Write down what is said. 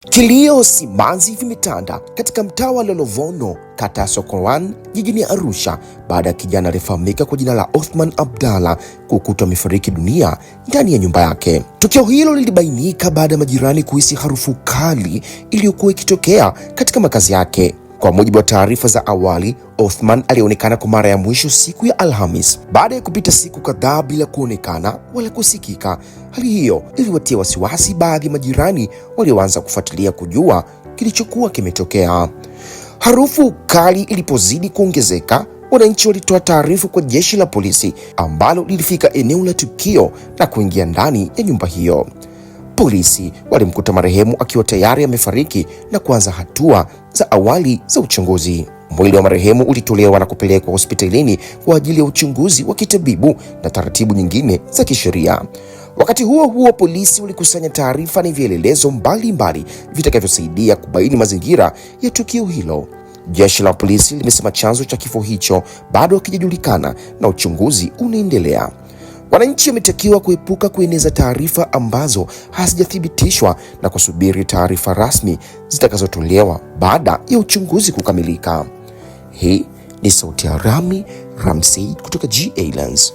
Kilio, simanzi vimetanda katika mtaa wa Lolovono, kata ya Sokowan, jijini Arusha baada ya kijana aliyefahamika kwa jina la Othman Abdalla kukutwa amefariki dunia ndani ya nyumba yake. Tukio hilo lilibainika baada ya majirani kuhisi harufu kali iliyokuwa ikitokea katika makazi yake. Kwa mujibu wa taarifa za awali, Othman alionekana kwa mara ya mwisho siku ya Alhamis baada ya kupita siku kadhaa bila kuonekana wala kusikika. Hali hiyo iliwatia wasiwasi baadhi ya majirani walioanza kufuatilia kujua kilichokuwa kimetokea. Harufu kali ilipozidi kuongezeka, wananchi walitoa taarifa kwa jeshi la polisi ambalo lilifika eneo la tukio na kuingia ndani ya nyumba hiyo. Polisi walimkuta marehemu akiwa tayari amefariki na kuanza hatua za awali za uchunguzi. Mwili wa marehemu ulitolewa na kupelekwa hospitalini kwa ajili ya uchunguzi wa kitabibu na taratibu nyingine za kisheria. Wakati huo huo, polisi walikusanya taarifa na vielelezo mbalimbali vitakavyosaidia kubaini mazingira ya tukio hilo. Jeshi la polisi limesema chanzo cha kifo hicho bado hakijajulikana na uchunguzi unaendelea. Wananchi wametakiwa kuepuka kueneza taarifa ambazo hazijathibitishwa na kusubiri taarifa rasmi zitakazotolewa baada ya uchunguzi kukamilika. Hii ni sauti ya Rami Ramsey kutoka GA Lens.